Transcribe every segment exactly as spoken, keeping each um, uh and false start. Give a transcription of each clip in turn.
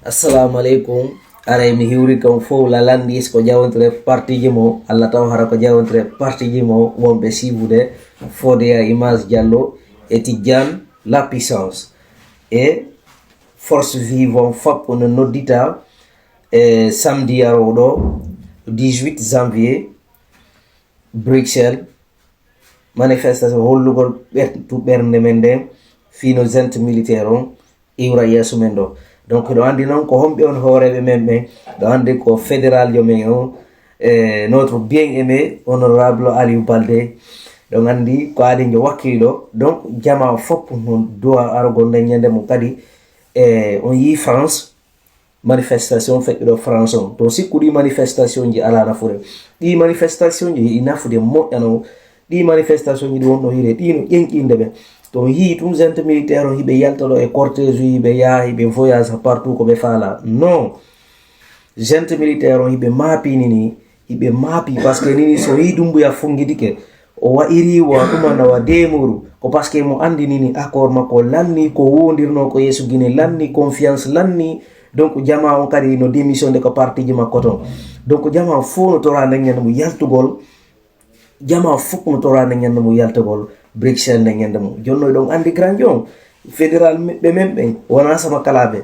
Assalamu aleykum. Aray mi hiwri kon fow la landis ko jawantire partiji mo, Allah taw hara ko jawantire partiji mo wonɓe siibude. Fodé à Image Diallo e Tidiane la puissance e Force Vive on fop no noddita e samedi arow ɗo, dix-huit janvier, Bruxelles, manifestation hollugol ɓertu ɓernde men nden fino junte militaire on iwra yeeso men ɗo. Donc ɗo andi noon ko homɓe on hooreɓe men ɓen. Ɗo andi ko fédéral jo men on, e notre bien aimé honorable Aliou Baldé. Ɗon andi ko aadi jo wakkili ɗo. Donc jama fop no duwa arogol nden ñande mum kadi. E on yii France, manifestation feƴƴuɗo France on, to sikku ɗi manifestation ji ala nafude. Ɗi manifestation ji hiɗi nafude moƴƴano. Ɗi manifestation ji ɗi wonno hire ɗi no ƴenƴinde ɓe. To yii tum junte militaire on hiɓe yalta ɗo e cortège, hiɓe yaha hiɓe voyage partout ko ɓe faala. Non, junte militaire on hiɓe maapini ni, hiɓe maapi. Parce que nini so yii Dumbuya fungitike, o wa'iri wa ɗuma nawa demuru, ko parce que mo andi nini accord makko lanni, ko wondirno ko yeeso Guinée lanni, confiance lanni. Donc jama on kadi no démissionde ko partiji makko ton. Donc jama on fof no tora nden ñande mo yaltugol. Jama on fof no tora nden ñande mo yaltugol Bruxelles nden ñande mo. Jonno ɗon andi grand jon fédéral ɓe men ɓen wona sama kalaɓe.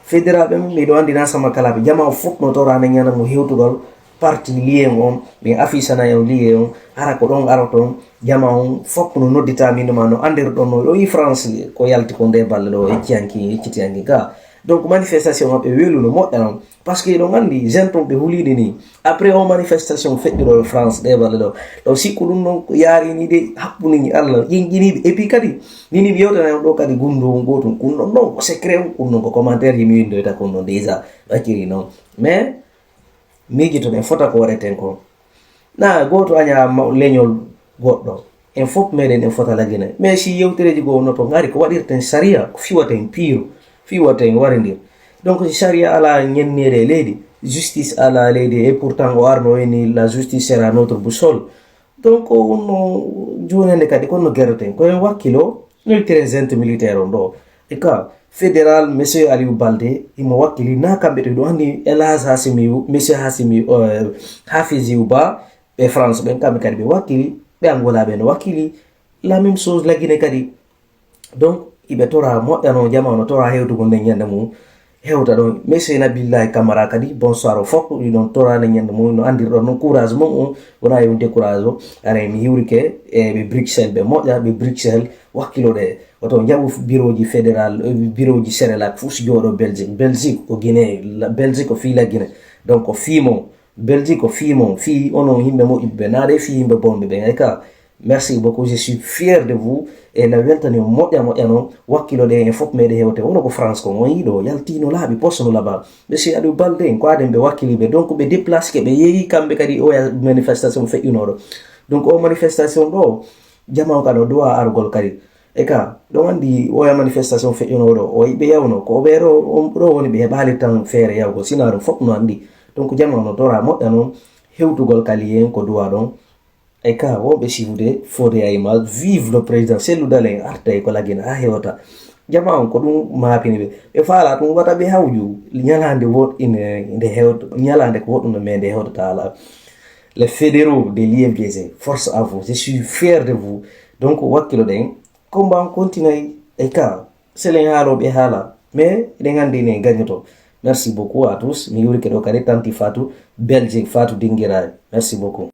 Fédéral ɓe men miɗo andi na sama kalaɓe. Jama on fof no tora nden ñande mo hewtugol parti lien on, mi afisana en lien on, hara ko ɗon aroton. Jama on fof no noddita min ma no andirɗon no ɗo i France ko yalti ko nde balle ɗo, ecciyanki eccitiyanki ga. Donc manifestation maɓɓe weluno moƴƴa non, parce que ɗon andi junte on ɓe hulini ni. Après o manifestation feƴƴuɗo e France ɗe balle ɗo, ɗo sikku ɗum non ko yarini de haɓɓunini Allah ƴinƴiniɓe. Et puis kadi nini mi yewtana on ɗo kadi gundu on gotum kun non non ko secret on kun non ko commentaire ji mi windoyta kun non déjà acciri non. Mais miijo to ɓen fota ko waɗeten kon. Na gooto aña ma-, leñol goɗɗo. En fof meɗen en fota lagine. Mais si yewtereji goo no to ngari ko waɗirten sariya, ko fiwaten piiro, fiwaten warindir. Donc si sariya ala ñenneede e leydi, justice ala leydi, et pourtant o arno wayni la justice sera notre boussole. Donc wonno jooni hannde kadi kono no gerreten. Ko en wakkilo, no yewtiren junte militaire on ɗo. E ka fédéral, monsieur Aliou Baldé, imo wakkili, na kamɓe to ɗo anndi El Hadj Hassimi, monsieur Hassimi, euh, Hafiziou Ba, ɓe France ɓen, kamɓe kadi ɓe wakkili, ɓe Angola ɓe no wakkili, la même chose la Guinée kadi. Donc, iɓe tora moƴƴano jama no tora hewtugol nden ñande mum, hewta ɗon. Monsieur Nabillahi Camara kadi, bonsoir o fof, ɗi ɗon tora nden ñande mum, no andirɗon non courage mum on, wona yo décourage o. Aray mi hiwrike e ɓe Bruxelles, ɓe moƴƴa, ɓe Bruxelles, wakkilo ɗe. Oto jaɓu bureau ji fédéral, eh, bureau ji Sérélac fof si jooɗo Belgique. Belgique ko Guinée, la Belgique ko fii la Guinée. Donc ko fii mon. Belgique ko fii mon. Fii onon yimɓe moƴƴuɓe ɓe. Naa ɗe fii yimɓe bonɓe ɓen. Ay ka. Merci beaucoup. Je suis fier de vous. E na weltani on moƴƴa moƴƴa non. Wakkilo ɗe en fof meɗe hewte. Wono ko France ko on yiɗo. Yaltino laaɓi poste no laba. Monsieur Aliou Baldé, ko aden ɓe wakkili ɓe. Donc ɓe déplace ke ɓe yeeyi kamɓe kadi oya manifestation feƴƴunoɗo. Donc o manifestation ɗo, jama on kadi o duwa argol kadi. E ka, ɗon anndi oya manifestation feƴƴunoo ɗo, o yiɓe yawno, ko o ɓe ɗo, on ɗo woni ɓe heɓaali tan feere yawgo, sina ɗum fof no anndi. Donc, jama no tora moƴƴa noon, hewtugol kali en ko duwa ɗon. E ka, wonɓe sifude, fode ay mal, vive le président, sellu dalen, arta e ko lagina, ha hewta. Jama on ko ɗum maapini ɓe. Ɓe faala ɗum wata ɓe hawju, ñalaande woɗɗine nde hewta, ñalaande ko woɗɗuno men nde hewtata ala. Les fédéraux de l'I F D C, force à vous, je suis fier de vous. Donc, wakkilo ɗen, combat on continue, e ka, selen haalo ɓe haala, mais eɗen anndi ne gagnoto. Merci beaucoup à tous. Mi yurike ɗo kadi tanti Fatou, Belgique, Fatou Dinguiraye. Merci beaucoup.